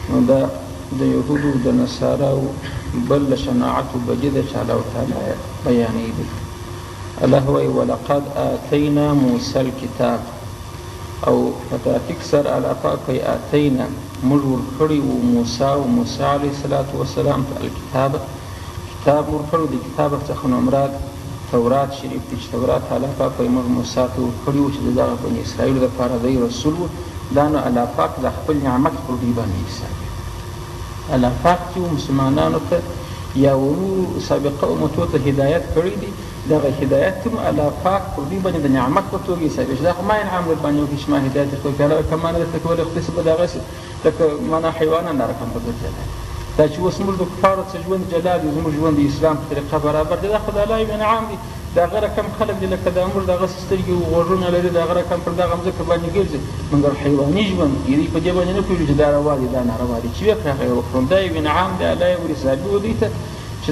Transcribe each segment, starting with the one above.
نو دا د یهودو د نصاراو بل له شناعت بدي ده چې الله تعالی بیانوي دلته. الله وایي ولقد آتینا موسی الکتاب، او په تحقیق سره الله پاک وایي آتینا موږ ورکړی وو موسی او موسی علیه الصلاة والسلام ته الکتاب، کتاب ورکړی. د کتاب څخه نو مراد تورات شریف دی چې تورات الله پاک وایي موږ موسی ته ورکړي وو چې د دغه بني اسرائیلو دپاره دی رسول و. دا نو الله پاک د خپل نعمت پر دوی باندې حسابوي. الله پاک چې مسلمانانو ته یا نورو سابقه امتو ته هدایت کړی دی، دغه هدایت هم الله پاک پر دوی باندې د نعمت په توګه حسابوي چې دا خو ما انعام در باندې وکړي چې ما هدایت درته وکړي. الله که ما نه درته کولی خو داسې به دغسې لکه معنا حیوانان دا رقم به ګرځېدل. دا چې اوس موږ د کفارو څه ژوند جلا دی، زموږ ژوند د اسلام په طریقه برابر دی، دا خو د الله یو انعام دی. د هغه رقم خلک دي لکه دا موږ دغسې سترګې او غوږونه لري، د هغه رقم پر دغه مځکه باندې ګرځي، مګر حیواني ژوند کوي. دوی په دې باندې نه پوهېږي چې دا روا دي دا ناروا دي، چې ویې کړه هغه یې وکړو. دا یو انعام دی، الله یې ورحسابي و دوی ته چې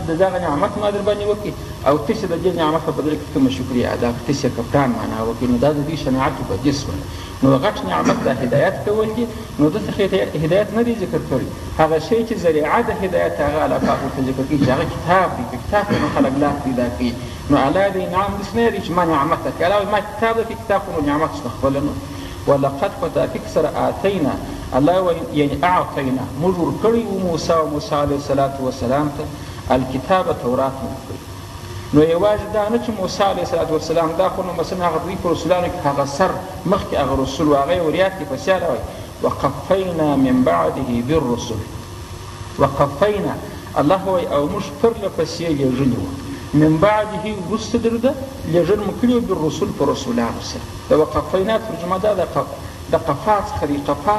د دغه نعمت ما در باندې وکړي او تاسې د دې نعمت په بدل کې کومه شکریه ادا کړي، تاسې کپټان معنا وکړي. نو دا د دوی شناعت بدي سوله. نو غټ نعمت د هدایت کول دي، نو دلته خو هدایت نه دی ذکر کړی. هغه شی چې ذریعه د هدایت هغه الله پاک ورته ذکر کوي چې هغه کتاب دی، په کتاب کې نو خلک لار پیدا کوي. نو الله د انعام داسې نه یادوي چې ما نعمت درکړی، الله وایي ما کتاب درکړی، کتاب خو نو نعمت شته خپله. نو ولقد په تحقیق سره آتینا، الله وایي یعنی اعطینا، موږ ورکړی وو موسی او موسی علیه الصلاة والسلام ته الکتاب تورات مو ورکړی. نو یوازې دا نه چې موسی علیه الصلاة والسلام، دا خو نو مثلا هغه دوی په رسولانو کې هغه سر مخکې هغه رسول و، هغه یې وریاد کې پسې الله وایي وقفینا من بعده بالرسل. وقفینا الله وایي او موږ پرله پسې لېږلي وو، من بعده وروسته در ده لېږل مو کړي وو بالرسل په رسولانو سره. د وقفینا ترجمه دا د قفا څخه دی، قفا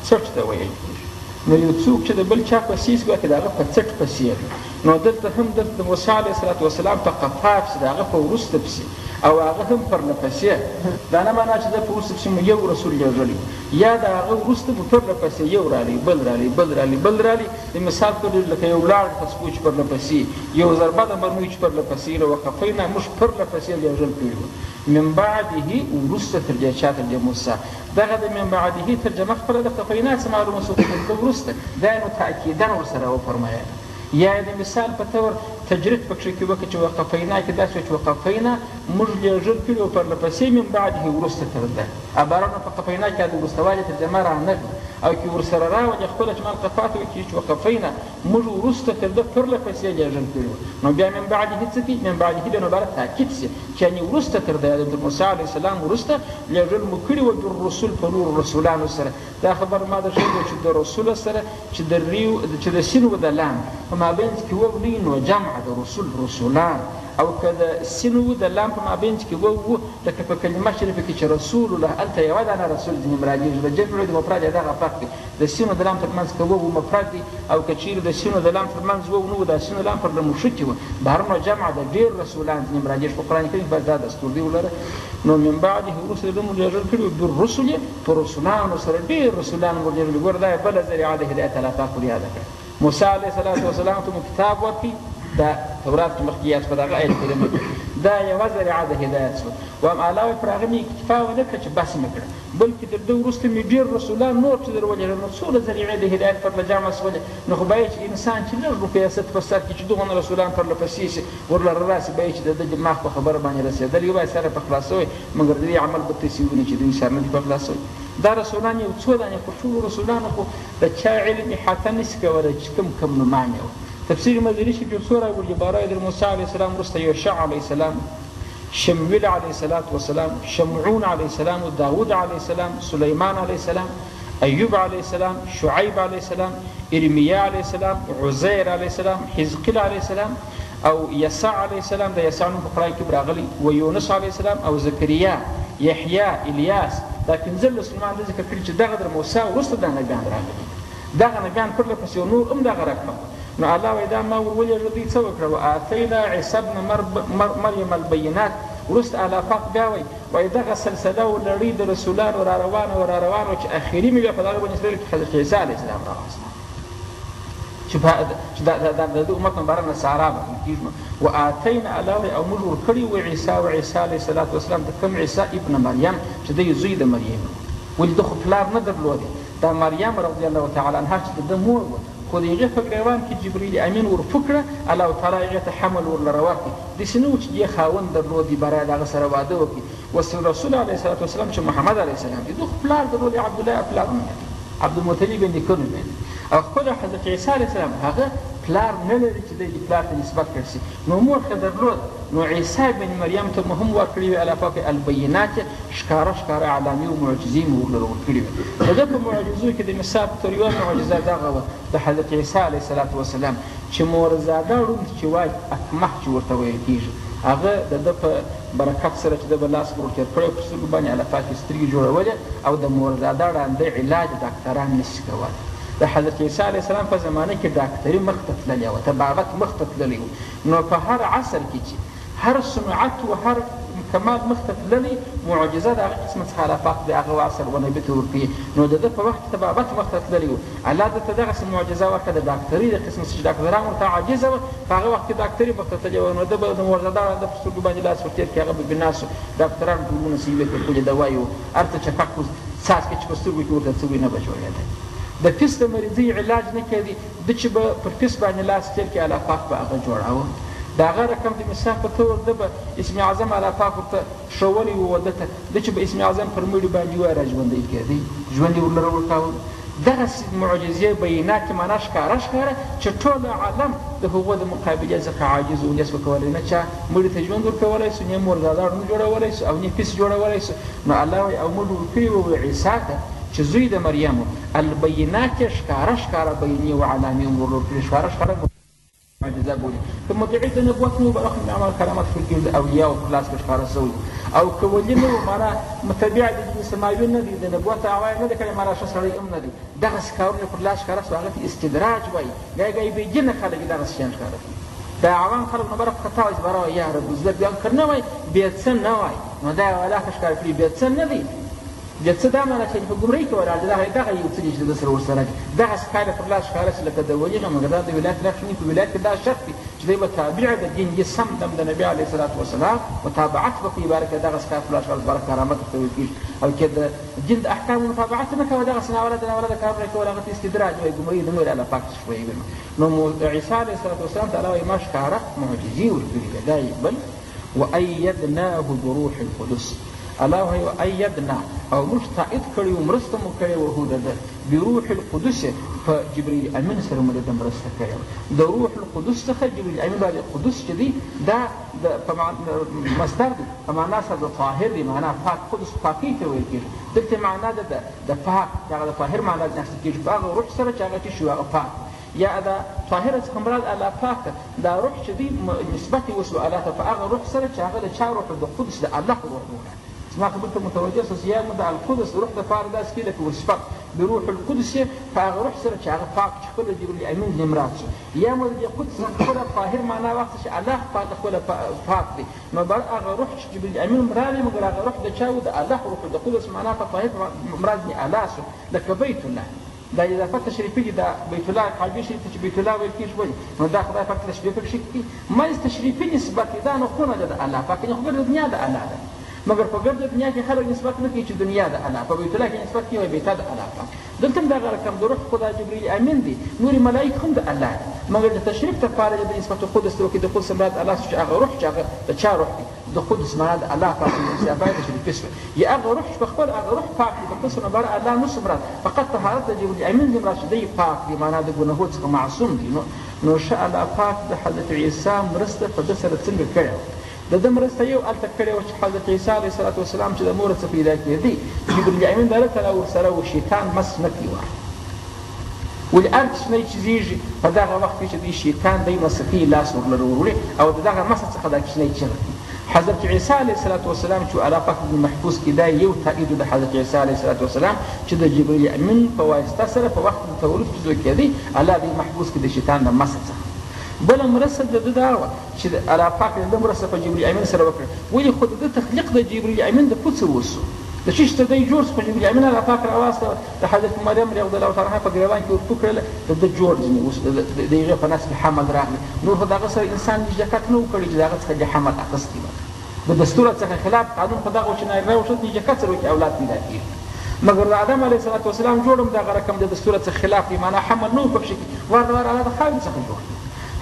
څټ ته ویل کېږي. نو یو څوک چې د بل چا پسې شي ګواکې د هغه په څټ پسې دی. نو دلته هم دلته د موسی علیه الصلاة والسلام په قفا پسې، د هغه په وروسته پسې، او هغه هم پرله پسې. دا نه معنا چې د په وروسته پسې مو یو رسول لېږلی، یا د هغه وروسته مو پرله پسې یو رالی، بل رالی، بل رالی، بل رالی. د مثال په ډول لکه یو لاړ تسپو چې پرله پسې، یو ضربه د مرمۍ چې پرله پسې. نو وقفینا موږ پرله پسې لېږل کړي وو من بعده وروسته تر دې چا، تر دې موسی. دغه د من بعده ترجمه خپله د قفینا څه معلومه شوه، خو تر ده وروسته دا یې نو تأکیدا ورسره وفرمایله. یا یې د مثال په طور تجرید پکښې کې وکړه چې وقفینا کې داسې چې وقفینا موږ لېږل کړي وو پرله پسې من بعده وروسته تر ده. عباره نو په قفینا کې د وروستهوالي ترجمه رانغله، او کې ورسره راولې خپله چې مال قفا ته وکړي چې وقفینا موږ وروسته تر ده پرله پسې لېږل کړي وو. نو بیا من بعده څه کوي؟ من بعده بیا نو عبارت تاکید شي چې یعنې وروسته تر ده، د موسی علیه السلام وروسته لېږل مو کړي وو بالرسل په نورو رسولانو سره. دا خبر ما درته ویلي چې د رسول سره چې د ریو چې د سین و د لام په مابین کې وو نه نو جمع د رسول رسولان، او که د سین و د لام په مابین کې وو لکه په کلمه شریفه کې چې رسول الله، هلته یوه دانه رسول ځینې مرادېږي، د جمع د مفرد یې دغه فرق دی. د سین و د لام ترمنځ که وو مفرد دی، او که چیرې د سین و د لام ترمنځ وو نه وو، دا سین و لام پر لموښکې وو، بهر نو جمع د ډېر رسولان ځینې مرادېږي. په قرآن کریم کې بس دا دستور دی ولره. نو من بعده وروسته د موږ لېږل کړي وو بالرسل په رسولانو سره، ډېر رسولان مو ورلېږلي. ګوره دا یې بله ذریعه د هدایت الله پاک وریاده کړه. موسی علیه الصلاة والسلام ته مو کتاب ورکړي، دا تورات چې مخکې یاد شو دغه آیت کریمه کې دا یوه ذریعه د هدایت شوه. وایم الله وایي پر هغه مې اکتفا ونه کړه چې بس مې کړه، بلکې تر ده وروسته مې ډېر رسولان نور چې در ولېږل، نو څومره ذریعې د هدایت پر له جمع شولې. نو خو باید چې انسان چې لږ روپیاست په سر کې چې دغونه رسولان پرله پسې شي ورله راسي، باید چې د ده دماغ په خبره باندې رسېدلی وای، سر یې په خلاص شوی، مګر د دې عمل به تاسې ووینئ چې دوی سر نه دي په خلاص شوی. دا رسولان یو څو دانې، خو ټولو رسولانو خو د چا علم احاطه نه شي کولی چې کوم کوم نومان یې وو. تفسیر مزري شریف یو څو راوړي، باره د موسی علیه السلام وروسته یوشع علیه السلام، شمویل علیه الصلاة والسلام، شمعون علیه السلام، داود علیه السلام، سلیمان علیه السلام، ایوب علیه السلام، شعیب علیه السلام، ارمیا علیه السلام، عزیر علیه السلام، حزقیل علیه السلام او یسع علیه السلام، د یسع نوم په قرآن کې راغلی، و یونس علیه السلام او زکریا، یحیی، الیاس. دا 15 نومان د ذکر کړي چې دغه در موسی وروسته دا نبیان راغلي، دغه نبیان پرله پسې نور هم دغه رقم. نو الله وایي دا ما ورولېږه، دوی څه وکړه؟ وآتینا عیسی ابن مریم البینات. وروسته الله پاک بیا وایي، وایي دغه سلسله او لړۍ د رسولانو را روانه وه را روانه وه چې اخري مې بیا په دغه بني اسرائیل کې حضرت عیسی علیه السلام راوسته چې دا د ده امت مبارک نصارا بلل کېږي. نو وآتینا الله وایي او موږ ورکړي وو عیسی او عیسی علیه الصلاة والسلام ته، کوم عیسی ابن مریم چې دی زوی د مریم و، ولې ده خو پلار نه درلودی. دا مریم رضی الله تعالی عنها چې د ده مور وه، خو د هغې په ګرېوان کې جبرئیل امین ورپو کړه، الله تعالی هغې ته حمل ورلره ورکړي. داسې نه و چې دې خاوند درلود دی برای د هغه سره واده وکړي. اوس رسول علیه الصلاة والسلام چې محمد علیه السلام دی، ده خو پلار درلود، عبدالله پلار نومېده، عبدالمطلب یې نیکه نومېده. او خپله حضرت عیسی علیه السلام هغه پلار نه لري چې دی دې پلار ته نسبت کړ شي، نو مور ښه درلود. نو عیسی بن مریم ته مو هم ورکړې وې الله پاک البینات، ښکاره ښکاره علامې او معجزې مو ورله ورکړې وې. د ده په معجزو کې د مثال په طور یوه معجزه دغه وه د حضرت عیسی علیه الصلاة والسلام چې مورزاده ړوند چې وایي اکمه چې ورته ویل کېږي، هغه د ده په برکت سره چې ده به لاس ور تېر کړی پر سترګو باندې، الله پاک یې سترګې جوړولې او د مورزاده ړانده علاج ډاکتران نه شي کولی. د حضرت عیسی علیه السلام په زمانه کې ډاکتري مخته تللې وه، طبابت مخته تللی و. نو په هر عصر کې چې هر صنعت و هر کمال مخته تللی، معجزه د هغه قسم څخه الله پاک د هغه عصر و نبي ته ورکوي. نو د ده په وخت کې طبابت مخته تللی و، الله ده ته دغسې معجزه ورکړه د ډاکترۍ د قسم څخه چې ډاکتران ورته عاجزه وه. په هغه وخت کې ډاکتري مخته تللې وه، نو ده به د مورزاده ړانده په سترګو باندې لاس ورتېر کړي، هغه به بنا شو. ډاکتران ټولونه سیوې کړې دوا یې هر څه چټک و، څاڅکی چې په سترګو کې ورته څه وي نه به جوړېدی. د فیس د مریضۍ علاج نه کېدی، ده چې به پر فیس باندې لاس تېر کړي الله پاک به هغه جوړاوه. د هغه رقم د مثال په طور ده به اسم اعظم الله پاک ورته ښوولی و ده ته، ده چې به اسم اعظم پر مړي باندې وایي راژوندی کېدی، ژوند یې ورلره ورکاوه. دغسې معجزې بینات معنا ښکاره ښکاره چې ټول عالم د هغو د مقابلې څخه عاجز و، نه سو کولی، نه چا مړي ته ژوند ورکولی سو، نه مورزاده ړوند جوړولی سو او نه فیس جوړولی سو. نو الله وایي او موږ ورکړي وو عیسی ته چې زوی د مریم البینات یې ښکاره ښکاره بینې و علامې هم ورکړي، ښکاره ښکاره معجزه بولي. که مدعي د نبوت نه و، برخه من اعمال کرامت خو کېږي د اولیاو په لاس کې ښکاره شوی و، او که ولي نه و، معنا متبع د دین سماوي نه دی، د نبوت دعوا یې نه ده کړې، معنا ښه سړی هم نه دی، دغسې کارونه پر لاس ښکاره شو، هغه ته استدراج وایي. ګای ګای بې دینه خلک یې دغسې شیان ښکاره کوي. دا عوام خلک نو برخه خطا وایي، زبره وایي یا رب زه بیا هم که نه وای بې څه نه وای، نو دا یې ولاکه ښکاره کړي بې څه نه دی. بیا څه دا معنا چې په ګمرۍ کې ولاړ دی، دغه یو څه دي چې د ده سره ورسره دي، دغسې کار یې پر لاس ښکاره شي لکه د ولي نه. مګر دا د ولایت نقش نه، په ولایت کې دا شرط دی چې دی به تابع د دین دي، سم دم د نبي علیه الصلاة والسلام متابعت به کوي، باره کې دغسې کار پر لاس ښکاره باره کرامت ورته ویل کېږي. او که د دین د احکامو متابعت نه کوه، دغسې ناولده ناولده کارونه یې کول، هغه ته استدراج وایي، ګمرۍ د نورې الله پاک څه ښویوي. نو عیسی علیه الصلاة والسلام ته الله وایي ما ښکاره معجزې ورکړي دي. دا یې بل وأیدناه بروح القدس، الله وایي وأیدنا او موږ تایید کړی و، مرسته مو کړې وه د ده بروح القدس، په جبرئیل امین سره مو د ده مرسته کړې وه. د روح القدس څخه جبرئیل امین باندې قدس چې دی دا د په مصدر دی، په معنا سره د طاهر دی، معنا پاک، قدس پاکۍ ته ویل کېږي. دلته معنا ده د پاک، دغه د طاهر معنا اخیستل کېږي، په هغه روح سره چې هغه چې شو هغه پاک، یا دا طاهره څخه مراد الله پاک دا روح چې دی نسبت یې وشو الله ته، په هغه روح سره چې هغه د چا روح د قدس د الله روح وکړه. زما خبرې ته متوجه شوئ، یا مو د القدس روح دپاره داسې کړي لکه ورصفت بروح القدس یې په هغه روح سره چې هغه پاک چې خپله جبرئیل امین ځنې مراد شو، یا مو د دې قدس څخه خپله طاهر معنا واخیسته چې الله خپله پاک دی، نو بر هغه روح چې جبرئیل امین مراد دی، مګر هغه روح د چا و؟ د الله روح، د قدس معنا په طاهر مراد ځنې الله شو، لکه بیت الله. دا اضافه تشریفي دي، دا بیت الله کعبې شریف ته چې بیت الله ویل کېږي ولې؟ نو دا خدای پاک تشبیه پکښې کوي، منځ تشریفي نسبت دی، دا نو خونه ده د الله پاک، یعنې خو ګرده دنیا د الله ده، مګر په ګرده دنیا کې خلک نسبت نه کوي چې دنیا د الله، په بیت الله کې نسبت کوي بیت د الله پاک. دلته هم دغه رقم د روح خدا جبرئیل امین دی، نورې ملایک هم د الله دي، مګر د تشریف لپاره د نسبت قدس ته وکړي، د قدس مراد الله چې هغه روح چې هغه د چا روح دی، د قدس معنا د الله پاک دی، اضافه تشریفي شوه، یا هغه روح چې په خپل هغه روح پاک دی، د قدس نه بهر الله نشو مراد، فقط طهارت د جبرئیل امین دی مراد چې دی پاک دی، معنا د ګناهو څخه معصوم دی. نو ښه الله پاک د حضرت عیسی مرسته په ده سره څنګه کړې وه؟ د ده مرسته یو هلته کړې وه چې حضرت عیسی علیه الصلاة والسلام چې د مور څخه پیدا کېدی، جبرئیل امین د الله تعالی ورسره و، شیطان مس نه کړي وه. ولې هر کوچنی چې زیږي په دغه وخت کې چې دی شیطان دی مسکوي لاس ورلره وروړي او د دغه مسه څخه دا کوچنی چیغه کوي. حضرت عیسی علیه الصلاة والسلام چې الله پاک په محفوظ کې دا یو تایید د حضرت عیسی علیه الصلاة والسلام چې د جبرئیل امین په واسطه سره په وخت د تولد کې څوک کېدی، الله دی محفوظ کړي د شیطان د مسه څخه. بله مرسته د ده دا وه چې الله پاک د ده مرسته په جبرئیل امین سره وکړه، ولې خو د ده تخلیق د جبرئیل امین د پوڅه وشو، د شیش ته دی جوړ شو، خو جبرئیل امین الله پاک راواستوه، د حضرت مریم رضی الله تعالی عنها په ګریوان کې ورپو کړله، د ده جوړ ځینې اوس د هغې په نس کې حمل راغلی، نور خو د هغه سره انسان نږدېکت نه و کړی چې د هغه څخه دې حمل اخیستی وه. د دستور څخه خلاف قانون خو دغه و چې نارینه او ښځه نږدېکت سره وکړي اولاد پیدا کېږي. مګر د آدم علیه الصلاة والسلام جوړ هم دغه رقم د دستوره څخه خلاف دی، معنا حمل نه و پکښې کې، وار د واره الله د خاورې څخه جوړ کړي.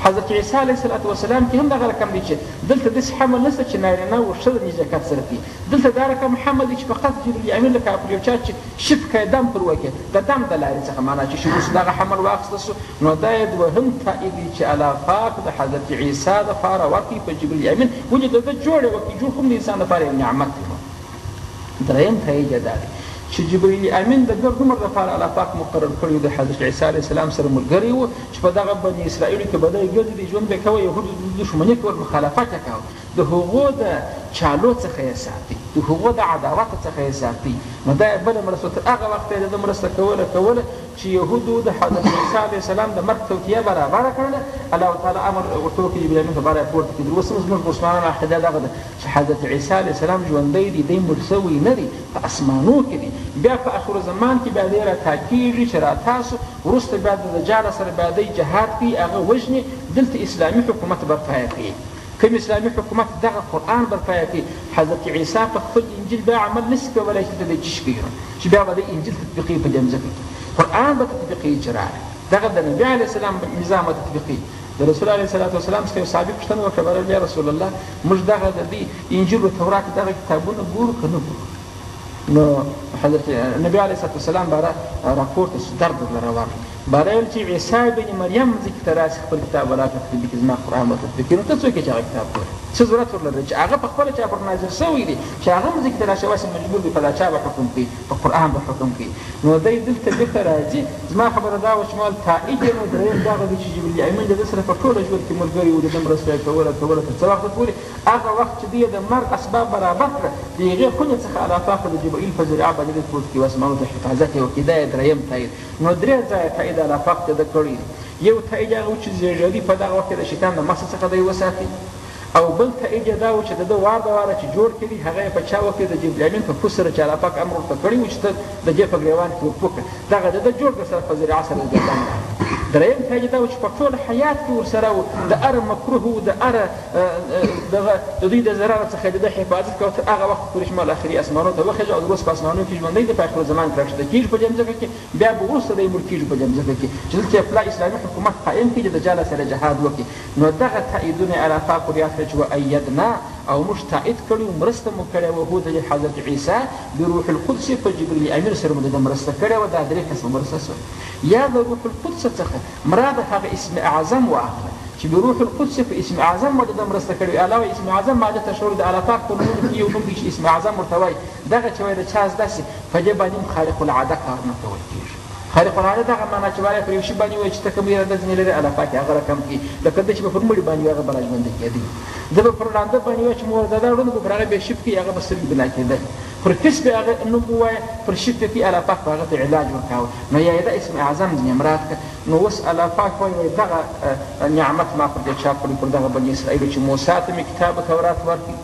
حضرت عیسی علیه الصلاة والسلام کې هم دغه رقم دی چې دلته داسې حمل نشته چې نارینه و ښځه نزدېکت سره کوي، دلته دا رقم حمل دی چې فقط جبریل امین لکه پر یو چا چې شف کوي دم پر وکړي، د دم د لارې څخه معنا چې شروع شو دغه حمل واخیسته شو. نو دا یې دوهم تایید دی چې الله پاک د حضرت عیسی دپاره ورکړي په جبریل امین، ولې د ده جوړ یې وکړي، جوړ خو هم د انسان دپاره یو نعمت دی. دریم تایید یې دا دی چې جبریل امین د ګرد عمر دپاره الله پاک مقرر کړی د حضرت عیسی علیه السلام سره ملګری و چې په دغه بني اسرائیلو کې به دی ګرځي، ژوند به یې کوه، یهودو د دښمني کول، مخالفت یې کاوه، د هغو د چالو څخه یې ساتي، د هغو د عداوت څخه یې ساتي. نو دا یې بله مرسته، تر هغه وخته یې د ده مرسته کوله کوله چې یهودو د حضرت عیسی علیه السلام د مرګ توطیه برابره کړله. الله تعالی امر ورته وکړ جبریل امین په باره یې پورته کړي. اوس هم زموږ مسلمانانو عقیده دغه ده چې حضرت عیسی علیه السلام ژوندی دی، دی مړ شوی نه دی، په اسمانو کې دی. بیا په اخر زمان کې بیا دی راتا کېږي چې راتا سو، وروسته بیا د دجال سره بیا دی جهاد کوي، هغه وژني، دلته اسلامي حکومت برپایه کوي. کوم اسلامي حکومت دغه قرآن برپایه کوي. حضرت عیسی په خپل انجیل بیا عمل نشي کولی چې دلته دی چیش کوي، چې بیا به دی انجیل تطبیقوي په دې مځکه کې، قرآن به تطبیقوي چې راغی دغه د نبي علیه السلام نظام به تطبیقوي. د رسول علیه الصلاة والسلام څخه یو صحابي پوښتنه وکړه، ویل یا رسول الله موږ دغه د دې انجیل و تورات دغه کتابونه ګورو که نه ګورو؟ نو حضرت نبي علیه الصلاة والسلام باره راپورته سو، درد ورله راورغی، باره ویل چې عیسی بن مریم مځکې ته راسي خپل کتاب به راته تطبیق کړي، زما قرآن به تطبیق کړي. نو ته څوک یې چې هغه کتاب ګورې؟ څه ضرورت ورله چې هغه په خپله چا پر نازل سوی دی چې هغه مځکې ته راشي، هسې مجبور دی په دا چا به حکم کوي، په قرآن به حکم کوي. نو دی دلته بېرته راځي. زما خبره دا وه چې ما ویل تایید یې نو درېیم دغه دی چې جبریل امین د ده سره په ټوله ژوند کې ملګری و، د ده مرسته یې کوله کوله تر څه وخته پورې، هغه وخت چې دی یې د مرګ اسباب برابر کړه د هغې خونې څخه الله پاک د جبرئیل په ذریعه باندې دی پورته کړي، اسمانو ته حفاظت یې وکړي. دا یې درېیم تایید. نو درې ځایه تایید الله پاک د ده کړی دی. یو تایید هغه و چې زېږېدی په دغه وخت کې د شیطان د مس څخه دی وساتي، او بل تایید یې دا و چې د ده وار د واره چې جوړ کړي هغه یې په چا وکړي، د جبرئیل امین په پوس سره چې الله پاک امر ورته کړی و چې ته د دې په ګرېوان کې ورپو کړه، دغه د ده جوړ در سره په ذریعه سره د دې دم راغی. درېیم تایید دا و چې په ټول حیات کې ورسره و، د هر مکروه و د هر دغه د دوی د ضرر څخه د ده حفاظت کوه تر هغه وخت پورې چې مال اخري اسمانو ته وخېژه او د اوس په اسمانو کې ژوندی دی، په اخر زمان کې راکښته کېږي په دې مځکه کې، بیا به وروسته دی مړ کېږي په دې مځکه کې چې دلته یې پلا اسلامي حکومت قایم کړي چې دجال سره جهاد وکړي. نو دغه تاییدونه یې الله پاک ور یاد کړل چې وایدنا، او موږ تایید کړي وو، مرسته مو کړې وه هو د حضرت عیسی بروح القدس په جبریل امین سره مو د ده مرسته کړې وه. دا درې قسمه مرسته سوه. یا د روح القدس څخه مراد هغه اسم اعظم واخله چې بروح القدس په اسم اعظم مو د ده مرسته کړې وي. علاوه اسم اعظم ماده ته شعور د الله پاک په نومونو کې یو نوم دی چې اسم اعظم ورته وایي. دغه چې وایي د چا زده سي په دې باندې هم خارق العاده کارونه کول کېږي. خارق العاده دغه معنا چې وایي پر یو شي باندې وایي چې ته کوم اراده ځینې لرې الله پاک یې هغه رقم کوي، لکه ده چې به پر مړي باندې وایي هغه به راژوندی کېدی، ده به پر ړانده باندې وایي چې مور دادا ړوند به پر هغه بې شف کوي هغه به سترګې بنا کېدل، پر فس به هغه نوم ووایه پر شف یې کوي الله پاک به هغه ته علاج ورکاوه. نو یا یې دا اسم اعظم ځینې مراد که. نو اوس الله پاک وایي وایي دغه نعمت ما پر دې چا کړی پر دغه بني اسرائیلو چې موسی ته مې کتاب تورات ورکړي،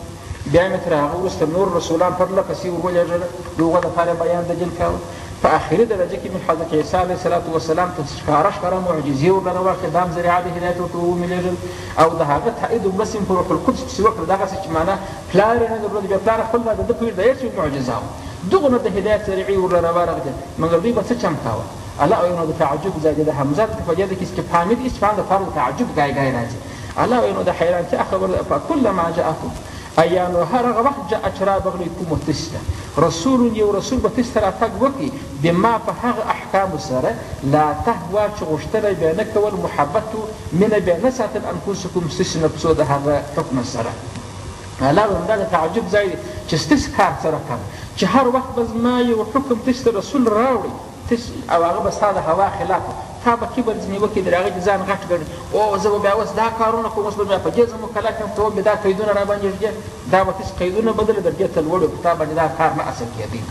بیا مې تر هغه وروسته نور رسولان پرله پسې ور ولېږله، د هغو دپاره بیان د دین کاوه. په آخري درجه کې مې حضرت عیسی علیه الصلاة والسلام ته ښکاره ښکاره معجزې ورله ورکړې، دا هم ذریعه د هدایت ورته ومې لېږل او د هغه تایید او مرستې مې په روح القدس پسې وکړه، دغسې چې معنا پلار یې نه درلود، بیا پلار خپل د ده په وجده یې معجزه وه، دغونه د هدایت ذریعې ورله راورغلې. مګر دوی به څه چم کاوه؟ الله وایي نو د تعجب ځای دی، د همزه په دې کې استفهامي دی، استفهام دپاره د تعجب ګای ګای راځي. الله وایي نو د حیرانتیا خبره ده، فکلما جاءکم ایا نو هر هغه وخت جاء چې رابغلی کوم تاسو ته رسول یو رسول به تاسو ته راتګ وکړي بما په هغه احکامو سره لا تهوا چې غوښتنه بیا نه کول محبت مینه بیا نه ساتل انفسکم ستاسو نفسو د هغه حکم سره. الله وایي دا د تعجب ځای دی چې ستاسو کار څه رقم چې هر وخت به زما یو حکم تاسو ته رسول راوړي او هغه به ستا د هوا خلاف تا به کبر ځینې وکړي، در هغه دې ځان غټ ګڼي، او زه به بیا اوس دا کارونه کوم، اوس به بیا په دې زه مکلف یم، ته به دا قیدونه راباندې ږدې، دا به تاسې قیدونه بدله در دې ته لوړ په تا باندې دا کار نه اصل کېدی.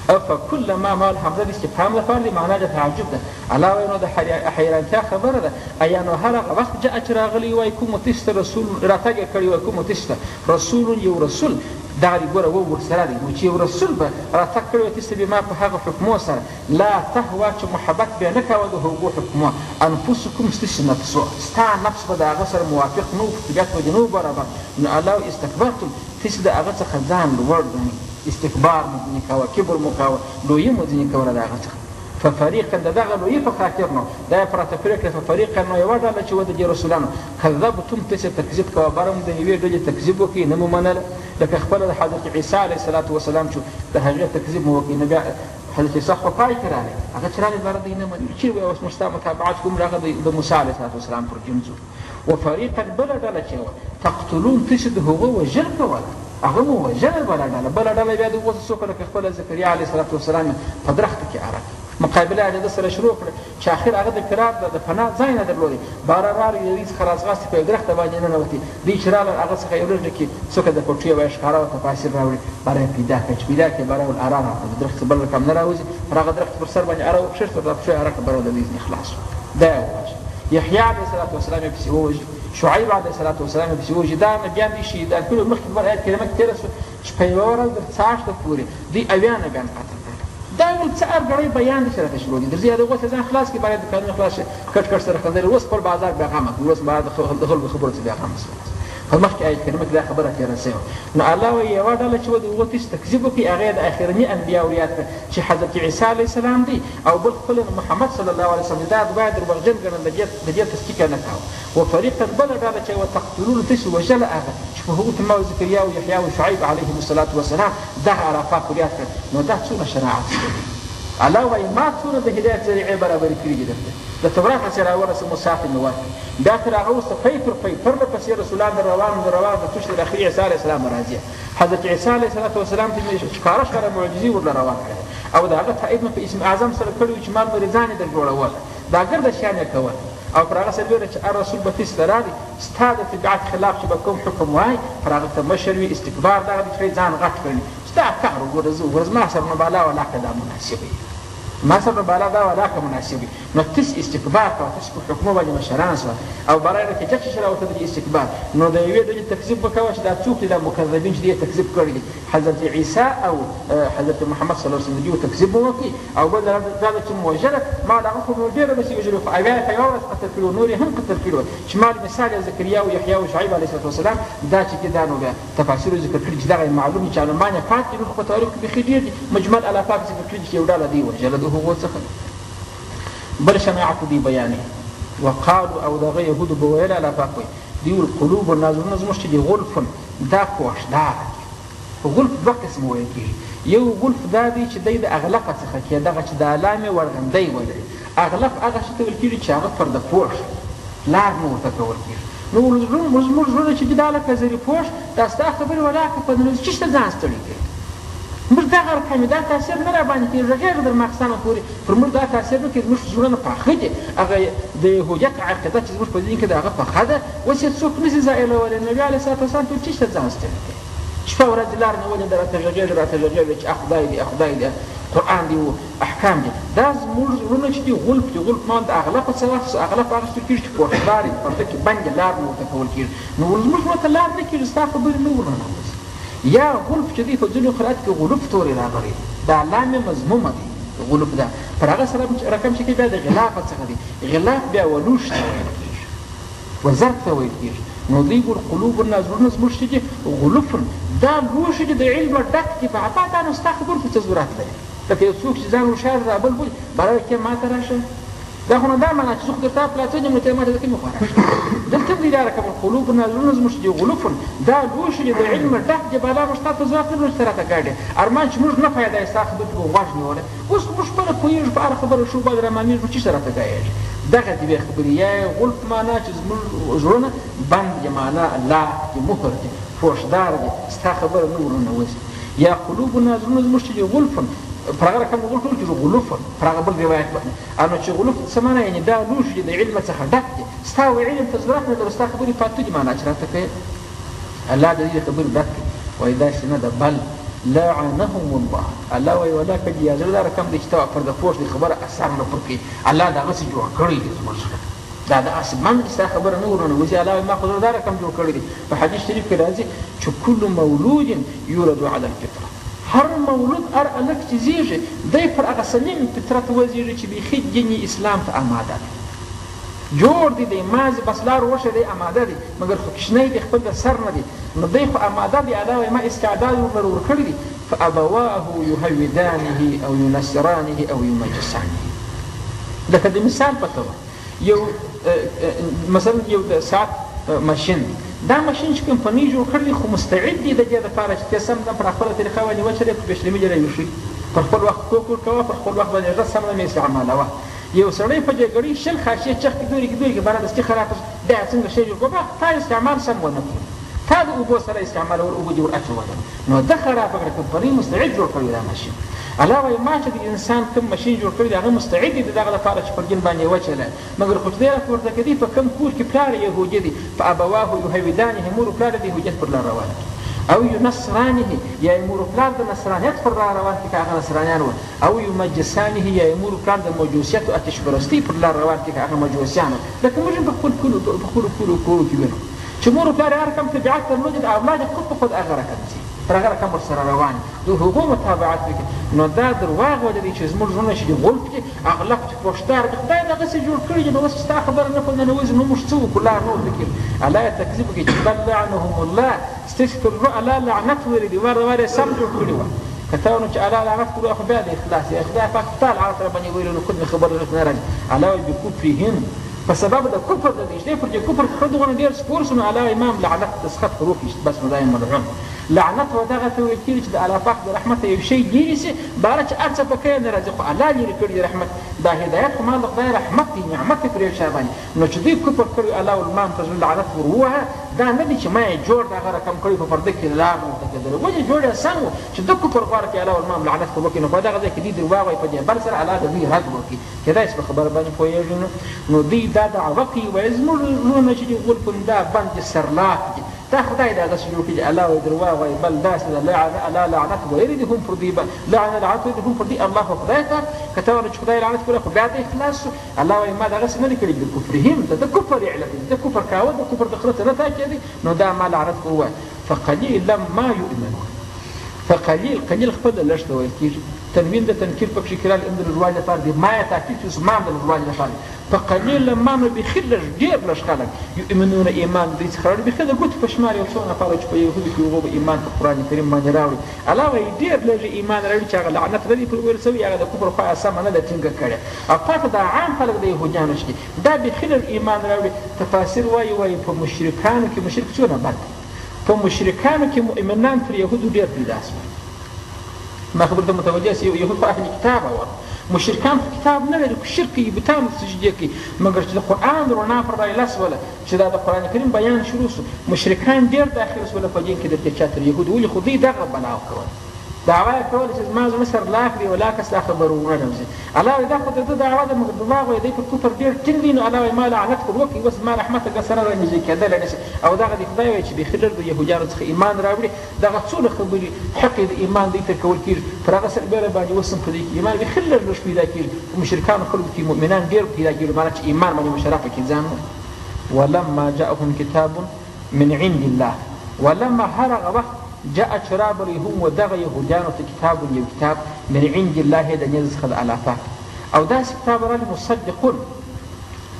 فکلما مال همزه د استفهام لپاره دی، معنا د تعجب ده. الله وایي نو د حیرانتیا خبره ده، ایا نو هر هغه وخت جاء چې راغلی وای کوم تاسو ته رسول راتګ یې کړی وای کوم تاسو ته رسول یو رسول، دغه دې ګوره و ورسره دی، نو چې یو رسول به راتګ کړی وای تاسو ته بما په هغه حکمو سره لا تهوا چې محبت بیا نه کاوه د هغو حکمو انفسکم ستاسو نفسو، ستا نفس به د هغه سره موافق نه و، په طبیعت به دې نه و برابر. نو الله استکبرتم تاسو د هغه څخه ځان لوړ ګڼئ. استکبار مو ځینې کاوه، کبر مو کاوه، لویي مو ځینې کوله د هغه څخه. ففریقا د دغه لویي په خاطر نو دا یې پراته پرېکړه. ففریقا نو یوه ډله چې وه د دې رسولانو کذبتم تاسې تکذیب کوه، بره مو د یوې ډلې تکذیب وکړي نه مو منله، لکه خپله د حضرت عیسی علیه الصلاة وسلام چې د هغې تکذیب مو وکړي، نو بیا حضرت عیسی خو پای کې راغی، هغه چې راغی بره دی نه مني، چېرې وایي اوس موږ ستا متابعت کوو، موږ هغه د موسی علیه الصلاة وسلام پر دین ځو. وفریقا بله ډله چې وه تقتلون تاسې د هغو وژل کوله، هغه مو وژله بله ډله. بله ډله بیا د هغو څه وکړه لکه خپله زکریا علیه الصلاة وسلام په درخته کې اره کړه، مقابله یې د ده سره شروع کړه چې اخر هغه د فرار د پناه ځای نه درلودی، باره راغی د دوی څخه راځغاستې په یو درخته باندې ننوتې، دوی چې راغلل هغه څخه یو لږ کې څوکه د پټو یوه ښکاره او تفاصیل راوړي، باره یې پیدا کړه، چې پیدا کړې باره ول اره راکړه، د درخت څخه بل رقم نه راوځي، پر هغه درخت پر سر باندې اره وکښېښته، دا پښو یې اره کړه، باره د دوی ځینې خلاص شو. دا یې ووژل. یحیی علیه الصلاة والسلام یې پسې ووژل، شعیب علیه الصلاة والسلام یې پسې ووژل. دا نبیان دوی شهیدان کړي وو. مخکې بل آیت کریمه کې تېره شوه چې په یوه ورځ تر څاښته پورې دوی 70 نبیان قتل کړل. دا ول څه ارګړی بیان دی چې راته شروع دي، درځي د هغو څخه ځان خلاص کړي، باید دوکانونه خلاص شي، کټ کټ سره خندلې، اوس خپل بازار بېغمه کړي، اوس باید د خلکو خبرو څخه بېغمه شي. په مخکې آیت کریمه کې دا خبره تېره شوې وه. نو الله وایي یوه ډله چې وه د هغو تاسې تکذیب وکړي، هغه یې د اخرني انبیاو یاد کړ چې حضرت عیسی علیه السلام دی او بل خپل محمد صلی الله علیه وسلم دی. دا دواړه دروغجن ګڼل، د دې تصدیق یې نه کاوه. وفریقا بله ډله چې وه تقتلون تاسې وژله هغه چې په هغو کې ما زکریا او یحیی او شعیب علیهم الصلاة والسلام دغه الله پاک ور یاد کړ. نو دا څومره شناعت دی؟ الله وایي ما څومره د هدایت ذریعې برابرې کړي دي درته، د تورات څخه راورسه موسی ته مې ورکړ، بیا تر هغه وروسته پی پر پی پرله پسې رسولان در روان در روان تر څو چې تر اخري عیسی علیه السلام راځي. حضرت عیسی علیه الصلاة والسلام ته مې ښکاره ښکاره معجزې ورله راورکړې او د هغه تایید مې په اسم اعظم سره کړی و چې مال مریضان یې در جوړول، دا ګرده شیان یې کول. او پر هغه سربېره چې هر رسول به تاسې ته راغی ستا د طبیعت خلاف چې به کوم حکم وایي پر هغه ته مشر وي، استکبار دغه دی چې ځان غټ کړي، ستا کار وګوره زه وګوره زما سره نو بالا ولاکه دا مناسب وي، ما سره نو بالا دا ولاکه مناسب وي. نو تاسې استکبار کوه، تاسې په حکمو باندې مشران سوه او برای نتیجه چې راوته د استکبار. نو د یوې ډلې تکذیب وکوه چې دا څوک دي، دا مکذبین چې دې تکذیب کړي دي، حضرت عیسی او حضرت محمد صلی الله علیه وسلم دې تکذیب وکړي. او بل دا چې مو وژله، ما د هغه خو نو ډېره داسې وژلي، خو 70 یې په یوه ورځ قتل کړي وو، نور یې هم قتل کړي وو چې مال مثال یې زکریا او یحیی او شعیب علیه الصلاة والسلام دا چې دي دا نو بیا تفاسیرو ذکر کړي چې دغه یې معلوم دي چې عالمان یې پاتې دي، نور خو په تاریخ کې بیخي ډېر دي. مجمل الله پاک ذکر کړي چې یو ډله دوی وژله د هغو څخه. بل شناعت دوی بیانوي. وقالو او دغه یهودو به ویل الله پاک وایي دوی ویل قلوب زړونه زموږ چې دي غلف دا پوښداره دي. غلف دوه قسمه ویل کېږي، یو غلف دا دی چې دی د اغلقه څخه کې دغه چې د علامې وړغندی ولري. اغلق هغه شي ته ویل کېږي چې هغه پرده پوښ لار نه ورته کول کېږي. نو زموږ زړونه چې دي دا لکه زري پوښ، دا ستا خبرې ولاکه په نړۍ چې ته ځان ستړی کوي، موږ دغه رقم دا تاثیر نه راباندې کېږي، غږېږه در ماخستانه پورې پر موږ دا تاثیر نه کوي. زموږ زړونه پاخه دي، هغه د یهودیت عقیده چې زموږ په دین کې ده هغه پخه ده، اوس یې څوک نه شي زایلولی. نبي علیه الصلاة والسلام ته چې ته ځان ستړی کوي، شپه ورځ لار نیولې ده راته غږېږه راته غږېږه چې خدای دی خدای دی قرآن دی و احکام دي. دا زموږ زړونه چې دي غلف دي، غلف مان د اغلقه څه واخیست، اغلق هغه څه کېږي چې پوښدار یې پرده کې بندې لار نه ورته کول کېږي. نو زموږ زړه ته لار نه کېږي، ستا خبرې نه ورننوځي. یا غلف چې دی په ځینو قرائت کې غلف تورې راغلی دی، دا لام یې مضمومه دی غلف ده، پر هغه سره رقم چې بیا د غلافه څخه دی، غلاف بیا ولوش ته ویل کېږي، وزرق ته ویل کېږي. نو دوی ګور قلوبنا زړونه زموږ چې دي غلف دا لوښي چې د علمه ډک دي، بابا دا نو ستا خبرو ته څه ضرورت لري؟ لکه یو څوک چې ځان هوښیار رابل بولي، برابر کې ما ته راشه، دا خو نو دا معنا چې زه خو درته پلاڅه یم نو ته ما ته د کومې خوا راشه؟ دلته هم دی دا رقم قلوبنا زړونه زموږ چې دي غلف دا لوښي چې د علمه ډک دي، بالا موږ ستا ته ضرورت نه لرو چې ته راته ګډې، ارمان چې موږ نه پیدا یې ستا خبرې ته غوږ نیولی، اوس خو موږ خپله پوهېږو په هره خبره ښو باندې رامعلومېږي، چې څه راته ګایېږي. دغه دوې خبرې یا یې غلف معنا چې زموږ زړونه بند دي، معنا لاک دي، مهر دي، پوښدار دي، ستا خبره نه ورننوځي. یا قلوبنا زړونه زموږ چې دي غلف پر هغه رقم غلف ټول کېږي غلف پر هغه بل روایت باندې نو چې غلف څه معنا یعنې دا لوښي چې د علمه څخه ډک دي، ستا و علم ته ضرورت نه لرو، ستا خبرې پاتې دي معنا چې راته کوې. الله د دې خبرې ډک کړي، وایي داسې نه ده، بل لعنهم الله. الله وایي ولاکه دي یا زړه دا رقم دی چې ته پرده پوښ دی خبره اثر نه پر کوي، الله دغسې جوړ کړی دی زموږ زړه، دا د اسمان دي ستا خبره نه ورننوځي. الله وایي ما خو زړه دا رقم جوړ کړی دی. په حدیث شریف کې راځي چې کل مولود یولد علی الفطره، هر مولود هر هلک چې زیږي دی پر هغه سلیم فطرت وزیږي چې بیخي دین اسلام ته اماده دی، جوړ دی، دی مازې بس لار وښیه دی اماده دی، مګر خو کوچنی دی خپل د سر نه دی، نو دی خو اماده دی. الله وایي ما استعداد ورله ورکړی دی، فأبواه يهودانه او ينصرانه او يمجسانه. لکه د مثال په توګه یو مثلا یو د ساعت ماشین دی، دا ماشین چې کمپنۍ جوړ کړی خو مستعد دی د دې دپاره چې ته سم دم پر خپله طریقه باندې وچلوې، په پېشلمي دې راویښوي، پر خپل وخت کوک ورکوه، پر خپل وخت باندې غږ سم دم یې استعمالوه. یو سړی په دې ګړۍ 20 خاشې چخ کې ګوري کې ګوري کې باره دستي خراب شو، بیا څنګه شی جوړ کړو؟ بابا تا استعمال سم ونه کړو، تا د اوبو سره استعمالول اوبه دې ور اچولې، نو ده خرابه کړه، کمپنۍ مستعد جوړ کړی دا ماشین. الله وایي ما چې د انسان کوم ماشین جوړ کړی دی هغه مستعد دی د دغه لپاره چې پر دین باندې وچلی، مګر خو چې دی راپورته کوي په کوم کور کې پلار یهودي دی، فابواه یهودانه، مور پلار د یهودیت پر لار روان کړي، او ینصرانه، یا یې مور پلار د نصرانیت پر لار روان کړي که هغه نصرانیان وه، او یمجسانه، یا یې مور پلار د مجوسیت او آتشپرستۍ پر لار روان کړي که هغه مجوسیان وه. لکه موږ هم په خپلو کلو کورو کې وینو چې مور پلار یې هر رقم طبیعت درلود، د اولاد یې خود په خود هغه رقم ځي، پر هغه رقم ورسره روان دي، د هغو متابعت وکړي. نو دا درواغ ولې دی چې زموږ زړونه چې دي غلف دي، اغلق چې پوښتار دي، خدای دغسې جوړ کړي دي، نو اوس ستا خبره نه په ننوځي، نو موږ څه وکړو؟ لار نه ورته کېږي. الله یې تکذیب وکړي چې بل لعنهم الله، ستاسې پر زړه الله لعنت ویلی دی، وار وار یې سم جوړ کړي وه. که ته نو چې الله لعنت کړو خو بیا د اخلاص یا خدای پاک تا لعنت راباندې ویلی نو خود مې خبره زړه نه راځي. الله وایي بکفرهم، په سبب د کفر د دې چې پر دې کفر خو دغونه ډېر سپور شو، نو الله امام لعنت تسخط پر وکړي، بس نو دا یې ملعون. لعنت و دغه ته ویل کېږي چې د الله پاک د رحمته یو شی لیرې شي، باره چې هر څه پکې نه راځي، خو الله لیرې کړي دی رحمت. دا هدایت خو ما د خدای رحمت دی، نعمت دی پر یو چا باندې. نو چې دوی کفر کړی الله ولمان په زړه لعنت ور ووهه، دا نه دی چې ما یې جوړ د هغه رقم کړی په پرده کې لار نه ورته کېدله، ولې جوړ یې سم و چې د کفر غواره کې الله ولمان لعنت پر وکړي. نو په دغه ځای کې دوی درواغ وایي، په دې بل سره الله د دوی رد وکړي. کېدای شي په خبره باندې پوهېږي. نو دوی دا دعوه کوي، وایي زموږ زړونه چې دي غلف دا بند دي، سرلاک دي، دا خدای د هغسې جوړ کړي دي. الله وایي درواغ وایي، بل داسې ده، الله لعنت ویلی دی هم پر دوی، لعنه لعنت ویلی دی هم پر دوی الله خدای پاک. که ته وایې چې خدای لعنت کړی خو بیا د اخلاص شو. الله وایي ما دغسې نه دي کړي، بکفرهم، د ده کفر علت دی، ده کفر کاوه، د کفر د خره ته نه تا کېدی، نو دا ما لعنت پر ووایه. فقلیلا ما یؤمنون، فقلیل، قلیل خپل لږ ته ویل کېږي، تنوین د تنکیر پکښې کې راغلی، د لږوالي لپاره دی، ما یې تاکید چې زما هم د لږوالي لپاره دی. فقلیلا ما نو بیخي لږ، ډېر لږ خلک یؤمنون ایمان دوی څخه راوړي، بیخي د ګوتو په شمار یو څو نفره چې په یهودو کې هغو به ایمان په قرآن کریم باندې راوړي. الله وایي ډېر لږ ایمان راوړي چې هغه لعنت نه دی پر ویل شوی، هغه د کفر خوا یې سمه نه ده ټینګه کړې، او پاتې دا عام خلک د یهودیانو چې دي دا بیخي لږ ایمان راوړي. تفاسیر وایي، وایي په مشرکانو کې، مشرک څونه بد دی، په مشرکانو کې مؤمنان تر یهودو ډېر پیدا شول. ما خبر ته متوجه شي، یهود خو اهل کتاب وه، مشرکان خو کتاب نه لري، خو شرک کوي، بتانو ته سجدې کوي، مګر چې د قرآن رڼا پر رایله سوله، چې دا د قرآن کریم بیان شروع شو، مشرکان ډېر داخل سوله په دین کې د دې چا تر یهودو. ولې؟ خو دوی دغه بلا کوله، دعوه یې کوله چې زما زړه سر لاک دی، ولاکه ستا خبره ونه راوځي. الله وایي دا خو د ده دعوه ده، مګر درواغ وایي، دی پر کفر ډېر ټینګ دی، نو الله وایي ما لعنت پر وکړي، اوس زما رحمت هغه سره رانږدې کېدلی نه شي. او دغه دی خدای وایي چې بیخي لږ د یهودیانو څخه ایمان راوړي، دغه څونه خبرې حق د ایمان دوی ته کول کېږي، پر هغه سربېره باندې اوس هم په دوی کې ایمان بیخي لږ لږ پیدا کېږي. په مشرکانو خلکو کې مؤمنان ډېر پیدا کېږي، مانا چې ایمان باندې مشرفه کې ځان. ولما جاءهم کتاب من عند الله، ولما هر هغه وخت جاء چې راغلی هم و دغه یهودیانو ته کتاب یو کتاب من عند الله د نزد څخه د الله پاک، او داسې کتاب راغلی مصدقون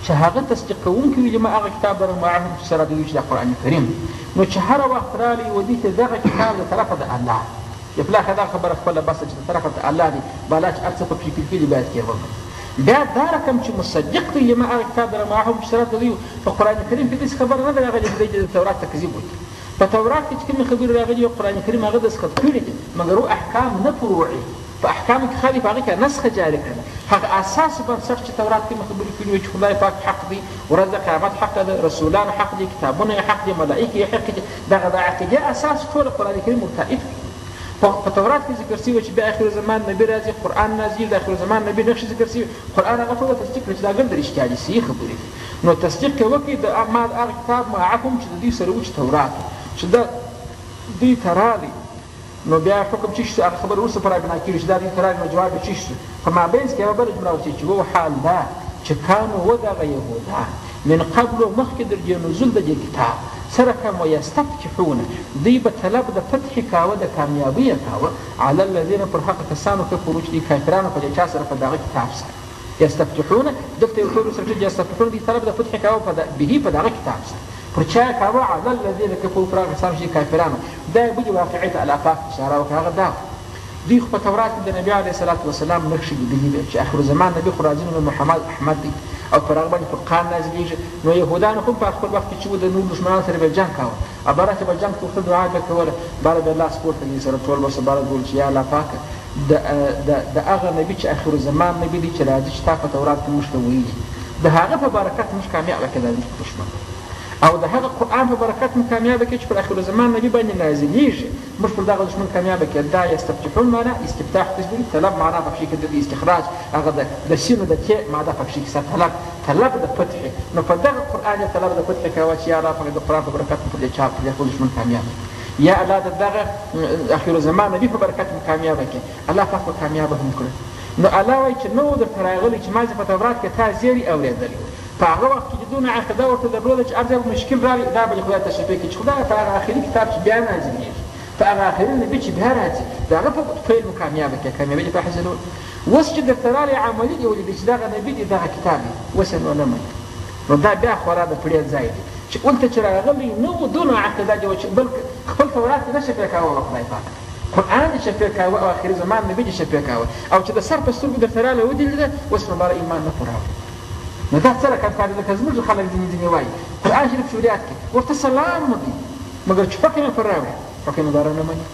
چې هغه تصدیق کوونکی وي لما هغه کتاب لره معهم چې سره دوی چې د قرآن کریم. نو چې هره وخت راغلی و دوی ته دغه کتاب د طرفه د الله، د پلاخه دا خبره خپله بسه چې د طرفه د الله دی، بالا چې هر څه پکښې لیکلي باید کې ومني. بیا دا رقم چې مصدق دی لما هغه کتاب لره معهم چې سره د دوی، په قرآن کریم کې داسې خبره نه ده راغلې چې دوی د تورات تکذیب وکړي. په تورات کې چې کومې خبرې راغلي قرآن کریم هغه دستخط کړي دي، مګر و احکام نه فروعي، په احکامو کې خالي په هغه کې نسخه جاري کړه. هغه اساس بنسټ چې تورات کومې خبرې کړي وي چې خدای پاک حق دی، ورځ د قیامت حق ده، رسولان حق دي، کتابونه یې حق دي، ملایکې یې حق دي، دغه د عقیدې اساس ټول قرآن کریم ورتایید کړي. په تورات کې ذکر شوي چې بیا آخر زمان نبي راځي، قرآن نازل، د آخر زمان نبي نقش ذکر شوي، قرآن هغه ټول تصدیق کړي چې دا ګرد رښتیا دي، صحیح خبرې دي. نو تصدیق یې وکړي د ما هغه کتاب معهم چې د دوی سره و چې تورات چې دا دوی ته راغی، نو بیا حکم چې شو هغه خبره وروسته پر بنا کېږي چې دا دوی ته راغی، نو جواب یې چې شو. په مابین کې یوه بله جمله وشي چې و حال دا چې کانو و دغه یهودان من قبل مخکې در دې نزول د دې کتاب څه رقم ویستفتحون، دوی به طلب د فتحې کاوه، د کامیابۍ یې کاوه، علی الذین پر هغه کسانو کفرو چې دوی کافرانو په دې چا سره په دغه کتاب سره. یستفتحون دلته یو تور سره چې یستفتحون دوی طلب د فتحې کاوه به په دغه کتاب سره، پر چا یې کاوه؟ علی الذین کفرو پر هغه کسانو چې کافرانو. دا یې بلې واقعې ته الله پاک اشاره وکړه، هغه دا دوی خو په تورات کې د نبي علیه الصلاة والسلام نښې لیدلې وې چې اخر زمان نبي خو راځي نو محمد احمد دی او پر هغه باندې فرقان نازلېږي. نو یهودانو هم په خپل وخت کې چې و د نورو دښمنانو سره به جنګ کاوه او باره چې به جنګ ته ورته دعا به کوله، باره به لاس پورته دې سره ټول ورسره باره ویل چې یا الله پاکه د هغه نبي چې اخر زمان نبي دی چې راځي چې تا په تورات کې موږ ته ویلي د هغه په برکت موږ کامیابه کړې دا زموږ دښمن او د هغه قرآن په برکت موږ کامیابه کړې چې پر اخر زمان نبي باندې نازلېږي، موږ پر دغه دښمن کامیابه کړې. دا یستفتحون معنا استفتاح تسبیح طلب معنا پکښې کې د استخراج هغه د سینو د تې ماده پکښې کې طلب طلب د فتحې. نو په دغه قرآن یې طلب د فتحې کوه چې یا الله پاک د قرآن په برکت پر دې چا پر دې خپل دښمن کامیابه کړې، یا الله د دغه اخر زمان نبي په برکت مو کامیابه کړې. الله پاک به کامیابه هم کړه. نو الله وایي چې نه و درته راغلی چې ما په تورات کې تا زیری اورېدلی و. په هغه وخت کې چې دونه عقیده ورته درلوده چې هر ځای به مشکل راغی دا به دې خدای ته شفیع کړي چې خدای په هغه اخري کتاب چې بیا نازلېږي په هغه اخري نبي چې بیا راځي د هغه په پیل مو کامیابه کړې، کامیابي دې په حاصلول. اوس چې درته راغلی عملي دې ولیدی چې دغه نبي دی دغه کتاب دی اوس یې نو نه منې. نو دا بیا خورا د پړې ځای دی چې هلته چې راغلی نه و دونه عقیده دې وه چې بل خپل تورات دې نه شفیع کاوه خدای پاک قرآن دې شفیع کاوه او اخري زمان نبي دې شفیع کاوه او چې د سر په سترګو درته راغلی ودې لیده اوس نو باره ایمان نه پر راوړي. نو دا څه رقم کار دی؟ لکه زموږ خلک ځینې ځینې وایي قرآن شریف چې وریاد کړي ورته سلام مو دی مګر چې حکم یې پر راوړي حکم یې باره نه مني.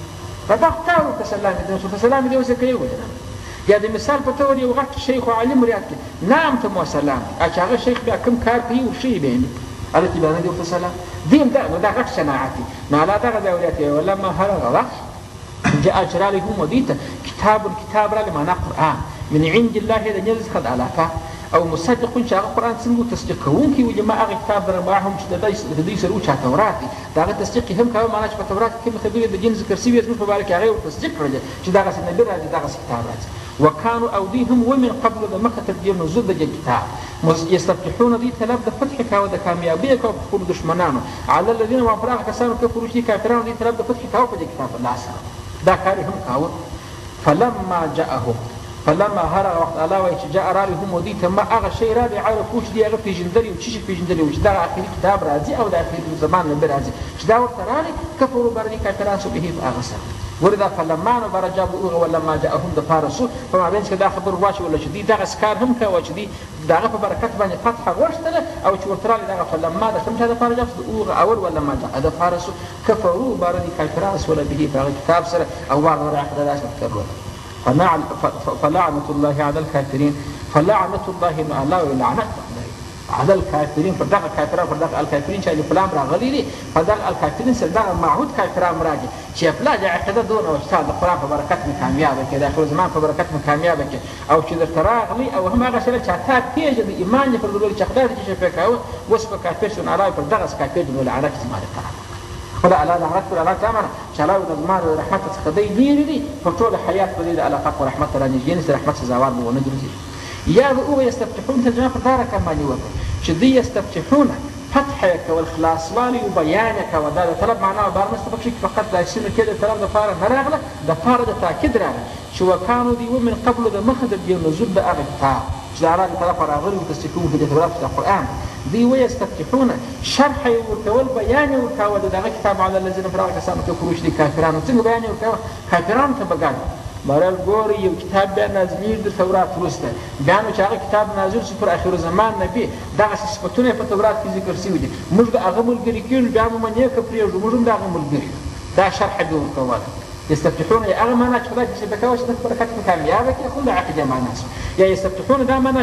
ربا خو تا ورته سلام دی ورته سلام دی اوس یې کوي ولې نه؟ یا د مثال په طور یو غټ شیخ او عالم وریاد کړي نام ته مو سلام دی چې هغه شیخ بیا کوم کار کوي ورښیي بیا یې نه هلته بیا نه دی ورته سلام دی هم دا نو دا غټ شناعت دی. نو الله دغه ځای وریاد کړي ولما هر هغه وخت جاء چې راغلی هم دوی ته کتاب کتاب راغلی معنا قرآن من عند الله د نزد څخه د الله پاک او مصدق چې هغه قرآن څنګه تصدیق کوونکی و لما هغه کتاب در معهم چې د دوی سره و چا تورات دی د هغه تصدیق یې هم کاوه معنا چې په تورات کې کومې خبرې د دین ذکر سوي زموږ په باره کې هغه یې ور تصدیق کړلې چې دغسې نبي راځي دغسې کتاب راځي. وکانو او دوی هم ومن قبل د مخه تر دې نزول د دې کتاب یستفتحون دوی طلب د فتحې کاوه د کامیابۍ یې کاوه په خپلو دښمنانو علی الذین وهم پر هغه کسانو کفرو چې کافرانو دوی طلب د فتحې کاوه په دې کتاب الله سره دا کار یې هم کاوه. فلما جاءهم فلما هر هغه وخت الله وایي چې جاء راغی هم دوی ته ما هغه شی راغی عرفو چې دوی هغه پېژندلی و څه شي پېژندلی و چې دغه اخري کتاب راځي او د اخري زمان نبي راځي چې دا ورته راغی کفرو بر دې کافران سو به په هغه سره. ګورې دا فلما نو بره جاب هغه ولما جاءهم دپاره سو په مابین کې دا خبر واچوله چې دوی دغسې کار هم کاوه چې دوی د هغه په برکت باندې فتحه غوښتله او چې ورته راغلی دغه فلما د کوم چا دپاره جاب سو د هغه اول ولما جاء دپاره سو کفرو باره دې کافران سوله به په هغه کتاب سره او واغره عقیده داسې درلوده. فلعنة الله على الكافرين فلعنة الله نو الله وایي لعنت على الكافرين پر دغه کافران پر دغه الکافرین چې الف لام راغلي دي په دغه الکافرین سره دغه معهود کافران راځي چې افلا د عقیده دونه وه چې تا د قرآن په برکت مې کامیابه کړې د اخر زمان په برکت مې کامیابه کړې او چې درته راغلی او هم هغه سره چې تا پېژنده ایمان دې پر درلود چې خدای ته چې شفیع کاوه اوس په کافر شو نو الله پر دغسې کافر نو لعنت زما د طرفه خپله الله لعنت کړو الله څه معنی چې الله د زما د رحمت څخه دی لیرې دی په ټوله حیات به دی د الله پاک رحمت ته رانږدې نه شي رحمت سزاوار به ونه ګرځي. یا د هغو یستفتحون ترجمه پر دا رقم باندې وکړه چې دوی یستفتحون فتح یې کول خلاصوالی او بیان یې کاوه. دا د طلب معنا بار نشته پکښې کې فقط دا سینو کې د طلب دپاره نه راغله دپاره د تاکید راغله چې وکانو دوی و من قبل د مخه د دې نزول د هغه کتاب چې د الله له طرفه راغلي وو تصدیقوونکي د تورات چې د قرآن دوی و یستفتحون شرح یې ورکول بیان یې ورکاوه د دغه کتاب علی الذین پر هغه کسانو کفرو چې د کافرانو څنګه بیان یې ورکاوه کافرانو ته به ګډ بهرحال ګورئ یو کتاب بیا نازلېږي د تورات وروسته بیا نو چې هغه کتاب نازل شو پر اخر زمان نبي دغسې صفتونه یې په تورات کې ذکر شوي دي موږ د هغه ملګري کېږو بیا مو نیکه پرېږدو موږ هم د هغه ملګري یو دا شرح به ورکوله. یستفتحون یې هغه معنا چې خدای پسې کوه چې د برکت په کامیابه کې خو د عقیدې معنا شو یا یستفتحون دا معنا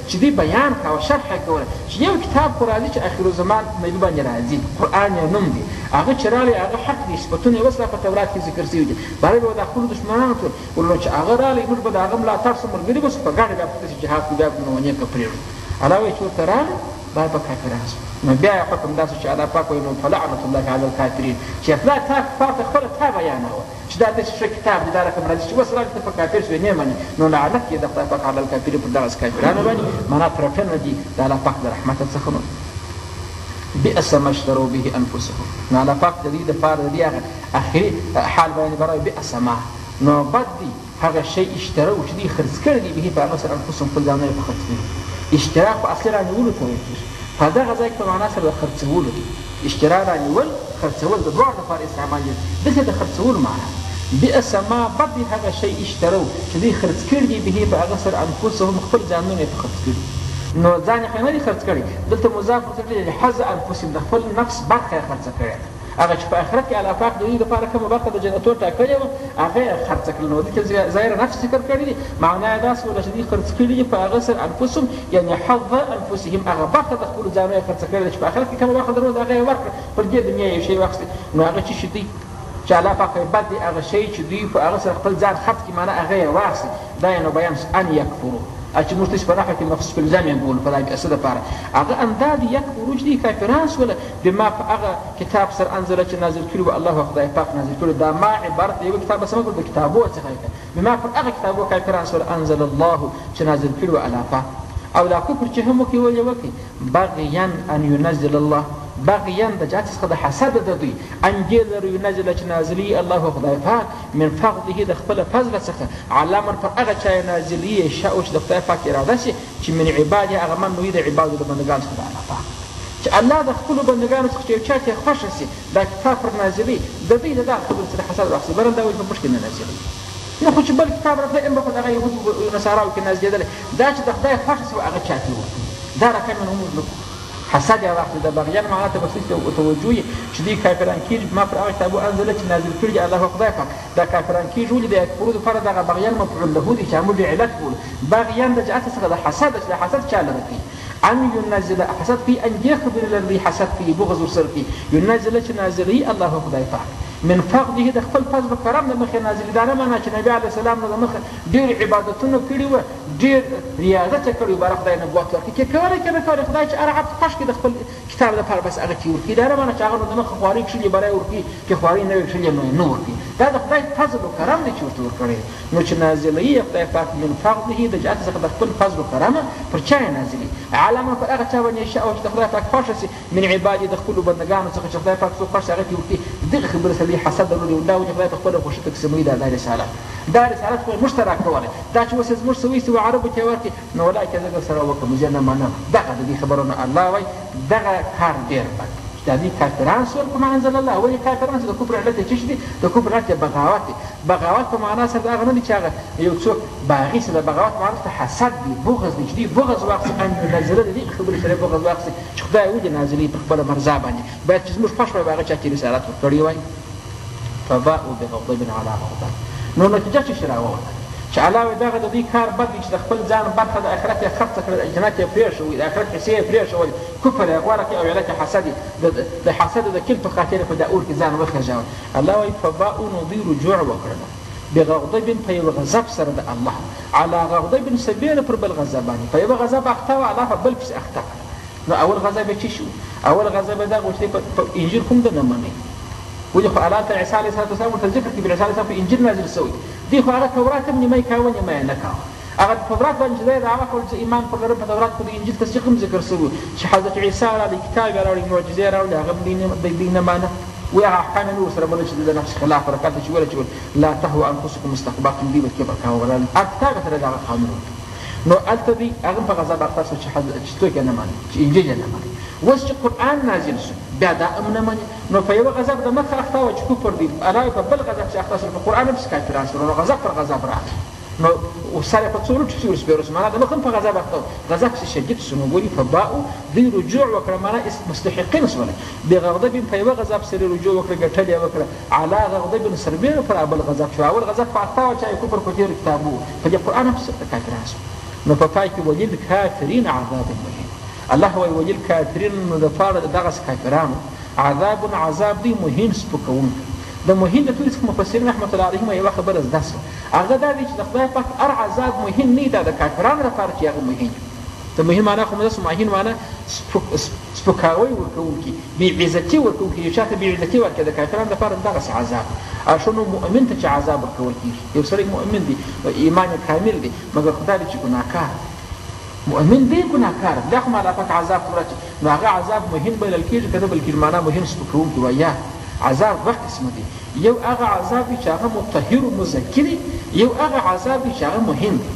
چې دوی بیان کاوه شرح یې کوله چې یو کتاب خو راځي چې اخر زمان نبي باندې راځي قرآن یې نوم دی هغه چې راغلی هغه حق دی صفتونه یې اوس لا په تورات کې ذکر شوي دي باره به د خپلو دښمنانو ته ورنو چې هغه راغلی موږ به د هغه ملاتړ سو ملګري به سو په ګډه بیا پسې جهاد کړو بیا به نو نیکه پرېږدو. الله وایي چې ورته راغی باید په کافران سو نو بیا یې حکم داسې چې الله پاک وایي نو فلعنة الله علی الکافرین چې افلا تا کفار ته خپله تا بیانوه چې دا داسې ښه کتاب دی دا رقم راځي چې اوس راغلی ته په کافر سوې نه منې نو لعنت یې د خدای پاک علی الکافرین پر دغسې کافرانو باندې معنا ترټنه دي د الله پاک د رحمته څخه نو بئس ما اشتروا به انفسهم نو الله پاک د دوی دپاره د دې هغه اخري حال بیان برای بئس ما نو بد دی هغه شی اشتروا چې دوی خرڅ کړي دي به په هغه سره انفسهم خپل ځانونه یې په خرڅ کړي. اشترا خو اصلي رانیولو ته ویل کېږي، په دغه ځای کې په معنا سره د خرڅولو دی. اشترا رانیول، خرڅول د دواړو لپاره استعمال دي، دلته د خرڅولو معنا ده. بئس ما بد دی هغه شی اشترو چې دوی خرڅ کړي دي به په هغه سره انفسهم خپل ځانونه یې په خرڅ کړي. نو ځان یې خو نه دی خرڅ کړی، دلته مضاف ورته کړی حظ انفسهم، د خپل نفس برخه یې خرڅه کړې ده. هغه چې په آخرت کې الله پاک د دوی لپاره کومه برخه د جنتو ټاکلې وه هغه یې خرڅه کړل. نو دلته ظاهره نفس ذکر کړی دی، معنا یې دا سوله چې دوی خرڅ کړي دي په هغه سره انفسهم یعنې حظ انفسهم، هغه برخه د خپلو ځانو یې خرڅه کړې ده چې په آخرت کې کومه برخه درلوده هغه یې ورکړه، پر دې دنیا یې یو شی واخیستی. نو هغه څه شي دی چې الله پاک یې بد دی هغه شی چې دوی په هغه سره خپل ځان خرڅ کړي، معنا هغه یې واخیستی. دا یې نو بیان ان یکفرو چې موږ تاسې په نحو کې مخصوص بالجمع بولو په دا بئس دپاره هغه انداد یکفرو چې دوی کافران سوله بما په هغه کتاب سره انزله چې نازل کړي وو الله خدای پاک نازل کړي. دا ما عبارت د یوه کتاب سمه کړو د کتابو څخه یې بما پر هغه کتابو کافران سوله انزل الله چې نازل کړي وو الله پاک. او دا کفر چې هم وکړي ولې وکړي؟ بغیا ان ینزل الله، بغیا د جهت څخه د حسد د دوی، ان دې لره ینزل چې نازلوي الله خدای پاک من فضله د خپله فضله څخه علی من پر هغه چا یې نازلوي یشاء چې د خدای پاک اراده شي چې من عباده هغه من وي د عبادو د بندګانو څخه د الله پاک، چې الله د خپلو بندګانو څخه چې یو چا ته یې خوښه شي دا کتاب پر نازلوي، د دوی د دغه خبرې څخه حسد واخیستی، بل دا ولې په موږ کې نه نازلوي؟ نو خو چې بل کتاب راتلی هم به خو دغه یهودو نصاراو کې نازلېدلی، دا چې د خدای خوښه شوه هغه چا ته یې ورکوي، دا رقم یې نو موږ نه کوو. حسد یې واخلي. د بغیان معنا ته به ستاسې توجه وي چې دوی کافران کېږي ما پر هغه کتابو انزله چې نازل کړي دي الله خدای پاک. دا کافران کېږي ولې؟ د یکفرو دپاره دغه بغیان مفعول له دی چې موږ یې علت بولو. بغیان د جهت څخه د حسد چې د حسد چا لره کوي ان ینزل حسد کوي، ان دې خبرې لره دوی حسد کوي بغض ورسره کوي، ینزل چې نازلوي الله خدای پاک من فضله د خپل فضل و کرم له مخې نازلوي. دا نه معنا چې نبي علیه السلام نو د مخه ډېر عبادتونه کړي وه، ډېر ریاضت یې کړی وو، باره خدای نبوت ورکړي کې کولی که نه کولی، خدای چې هر عبد خوښ کړي د خپل کتاب لپاره بس هغه کې ورکوي. دا نه معنا چې هغه نو د مخه خوارۍ کښلې باره یې ورکوي، که خوارۍ نه وي کښلې نو یې نه ورکوي. دا د خدای فضل و کرم دی چې ورته ورکړی دی. نو چې نازلوي یې خدای پاک من فضله د جهت څخه د خپل فضل و کرمه پر چا یې نازلوي علامه پر هغه چا باندې یشاء چې د خدای پاک خوښه شي من عبادي د خپلو بندګانو څخه چې خدای پاک څوک خوښ شي هغه ته یې ورکوي. دغې خبرې سره دوی حسد درلودی او دا ولې خدای په خپله خوښي تقسیموي دا رسالت، دا رسالت خو یې موږ ته راکولی، دا چې اوس یې زموږ څه ویسي و عربو ته یې ورکړي نو ولاکه زه در سره وکړم زه یې نه منم. دغه د دې خبرو نه الله وایي دغه کار ډېر بد دی چې دا دوی کافران سول په ما انزل الله. ولې کافران سول؟ د کفر علت یې څه شي دی؟ د کفر علت یې بغاوت دی. بغاوت په معنا سره د هغه نه دی چې هغه یو څوک باغي سي، د بغاوت معنا دلته حسد دی، بغض دی، چې دوی بغض واخیسي ان ينزله د دې خبرې سره بغض واخیسي چې خدای ولې نازلوي په خپله مرضا باندې، باید چې زموږ خوښ وای به هغه چا چې رسالت ورکړی وای. فباءوا بغضب على غضب. نو نتیجه څه شي راووته؟ چې الله وایي دغه د دوی کار بد دی چې د خپل ځان برخه د آخرت یې خرڅه کړه، جنت یې پرېښوی، د آخرت حصې یې پرېښولې، کفر یې غوره کړ او علت یې حسد دی، د حسد د کین په خاطر یې په دا اور کې ځان وخېژاوه. الله وایي فباءوا نو دوی رجوع وکړله بغضب په یوه غضب سره د الله، علی غضب سربېره پر بل غضب باندې، په یوه غضب اخته وه الله په بل پسې اخته کړه. نو اول غضب یې څه شو؟ اول غضب یې دغه و چې په انجیل کوم ده نه منئ، ولې خو الله ته عیسی علیه السلام ورته ذکر کړي، عیسی علیه السلام په انجیل نازل شوی دی، خو هغه تورات هم نیمه کاوه نیمه یې نه کاوه. هغه تورات باندې چې دی دعوه کوله چې ایمان پر لرم، په تورات کې د انجیل تصدیق هم ذکر شوی چې حضرت عیسی راغلی، کتاب یې راوړی، معجزې یې راوړې، هغه هم دوی نه مانه، وایي هغه احکام یې نه ورسره منل چې د نفس خلاف ورکړه چې ویل چې لا تهوى انفسکم استکبرتم، دوی به کبر کاوه، هر کتاب یې سره دغه قانون ورکړ. نو هلته دوی هغه هم په غضب اخته شو چې څوک یې نه مني، چې انجیل یې نه مني. اوس چې قرآن نازل شو بیا دا هم نه مني، نو په یوه غضب د مخه اخته وه چې کفر دی، الله یې په بل غضب چې اخته شول په قرآن هم پسې کافران شول، نو غضب پر غضب راغی. نو سر یې په څو لوټو پسې ورسپېره شو، معنا د مخه هم په غضب اخته و، غضب پسې شدید شو. نو ګوري فباءو دوی رجوع وکړه، معنا مستحقین شول، بغضب په یوه غضب سره رجوع وکړه، ګټل یې وکړه، علی غضب سربېره پر بل غضب شو. اول غضب په اخته وه چې کفر په تېرو کتابو په دې قرآن هم پسې کافران شول. نو په پای کې وللکافرین عذاب مهین، الله وایي وللکافرین نو دپاره د دغسې کافرانو عذاب عذاب دی مهین سپکوونکی. د مهین د توري څخه مفسرین رحمة الله علیهم یوه خبره زده شوه، هغه دا دی چې د خدای پاک هر عذاب مهین نه دا د کافرانو لپاره چې هغه مهین وي. د مهین معنا خو مده مهین معنا سپکاوی ورکوونکي، بې عزتي ورکوونکي، یو چا ته بې عزتي ورکړي د کافرانو لپاره دغسې عذاب. او ښه نو مؤمن ته چې عذاب ورکول کېږي، یو سړی مؤمن دی، ایمان یې کامل دی، مګر خدای دی چې ګناهکار دی، مؤمن دی ګناهکار دی، بیا خو الله پاک عذاب ته ورچي، نو هغه عذاب مهین بلل کېږي که نه بلل کېږي؟ معنا مهین سپکوونکي وایي. یا عذاب دوه قسمه دی، یو هغه عذاب دی چې هغه مطهر و مزکي دی، یو هغه عذاب دی چې هغه مهین دی.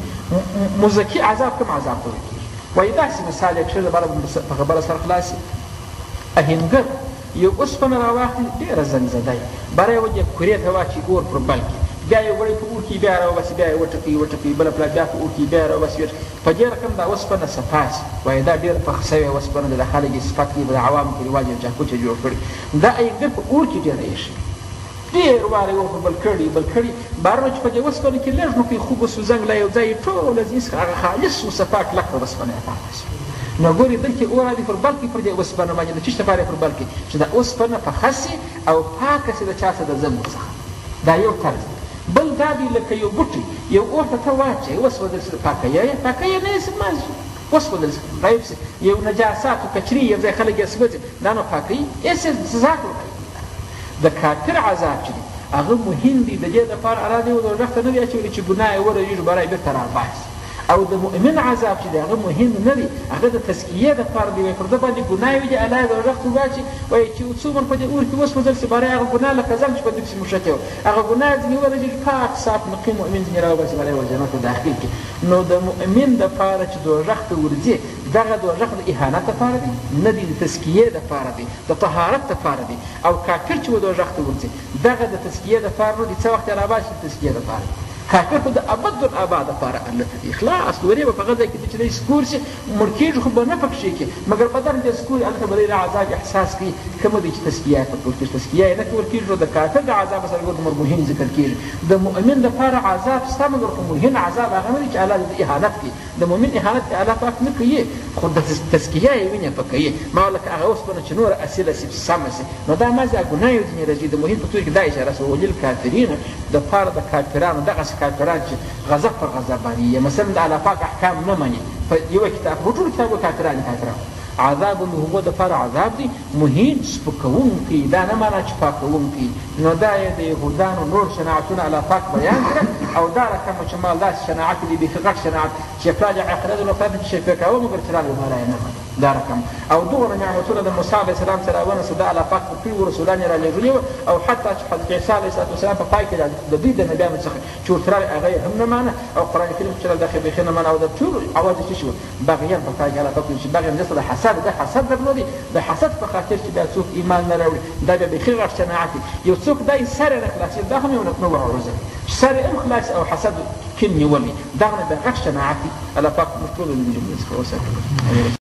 مزکي عذاب کوم عذاب ته ویل کېږي؟ وایي داسې مثال یې کښلی بله په خبره سر خلاص شي. اهنګر یو اوسپنه راواخلي، ډېره زنګزده وي، باره یې ودې کورې ته واچوي، اور پر بل کړي، بیا یې وړی په اور کې بیا راوباسي، بیا یې وټکوي وټکوي، بله پلا بیا په اور کې بیا راوباسي. په دې رقم دا اوسپنه صفا سي. وایي دا ډېره پخه سوې اوسپنه ده، د خلک یې صفت کوي، په د عوامو کې رواج یې چاقو چې جوړ کړي. دا اینګر په اور کې ډېره ایښې، ډېر وارې ور په بل کړي بل کړي، بارونه چې په دې اوسپنه کې لږ نو کوي خوب وسو زنګ لا یو ځای ټوله ځینې هغه خالص و صفا کلکه اوسپنه یې پاته سي. نو ګورې دلته اور راځي پر بل کړي پر دې اوسپنه باندې، د څه لپاره یې پر بل کړي؟ چې دا اوسپنه پخه سي او پاکه سي د چا څخه؟ د زنګو څخه. دا یو طرز دی. بل دا دی لکه یو بوټی یو اور ته ته واچوې وسوځل سي، پاکه یې پاکه یې نه یې وسوځل سي، غیب سي، یو نجاسات و کچري یو ځای خلک یې سوځي، دا نو پاکوي هېڅ یې سزا ورکوي. د کافر عذاب چې دی هغه مهم دی، د دې دپاره الله دې دوزخ ته نه دی اچولی چې ګناه یې ورژېږي باره یې بېرته راباسي. او د مؤمن عذاب چې دی هغه مهم نه دی، هغه د تزکیې دپاره دی. وایي پر ده باندې ګناه وي دي، الله یې دوزخ ته واچي، وایي چې څومره په دې اور کې وسوځل سي، باره هغه ګناه لکه زنګ چې په دې پسې مښتې وه، هغه ګناه ځینې ورژېږي، پاک صاف نقي مؤمن ځینې راوباسي، باره یې ور جنت ته داخل کړي. نو د مؤمن دپاره چې دوزخ ته ورځي، دغه دوزخ د اهانت دپاره دی نه دی، د تزکیې دپاره دی، د طهارت دپاره دی. او کافر چې و دوزخ ته ورځي، دغه د تزکیې دپاره نه دی، څه وخت یې راباسي د تزکیې دپاره دی. کافر خو د ابد الاباد لپاره هلته دی، خلاص ورې به په هغه ځای کې چې دی سکور سي، مړ کېږي خو به نه پکښې کې، مګر بدن دې سکور هلته به دی د عذاب احساس کوي. کومه دی چې تزکیه یې پکې ورکېږي، تزکیه یې نه کول کېږي. نو د کافر د عذاب سره ګور دومره مهم ذکر کېږي. د مؤمن دپاره عذاب سته، مګر خو مهم عذاب هغه نه دی چې الله دې اهانت کوي. د مؤمن اهانت الله پاک نه کوي، خو د تزکیه یې وینه په کوي. ما لکه هغه اوسپنه چې نوره اصیله سي سمه سي، نو دا مازې ګناه یې ځینې راځي. د مهم په تور کې دا اشاره سوه، وللکافرین دپاره د کافرانو، دغسې کافران چې غضب پر غضب باندې یې، مثلا د الله پاک احکام نه مني، په یوه کتاب په ټولو کتابو کافران دي، کافران عذاب له هغو دپاره عذاب دی مهین سپکوونکی، دا نه معنا چې پاکوونکی. نو دا یې د یهودانو نور شناعتونه الله پاک بیان کړه. او دا رقم چې مال داسې شناعت دی، بیخي غټ شناعت چې پلار یې عقیده نو پلار چې شفیع کاوه، مګر چې راغی مالا یې نه منه. دا رقم او دغه نعمتونه د موسی علیه السلام سره ونسه، دا الله پاک په ټولو رسولان یې رالیږلي وه. او حتی چې حضرت عیسی علیه السلام په پای کې د دوی د نبیانو څخه چې ورته راغی هغه یې هم نه مانه، او قرآن کریم چې دغه بیخي نه مانه. او د ټولو اواز یې څه شو؟ بغیان په پای کې الله پاک وایي چې بغیان دلته د حسد، د حسد درلودي، د حسد په خاطر چې بیا څوک ایمان نه راوړي، دا بیا بیخي غټ شناعت دی. یو څوک دا یې سر یې نه خلاصېږي، دا هم یو نوع عذر دی چې سر یې هم خلاص او حسد کین نیولی، دغه نه بیا غټ شناعت دی. الله پاک موږ ټولو له دې جملې څخه وساتي.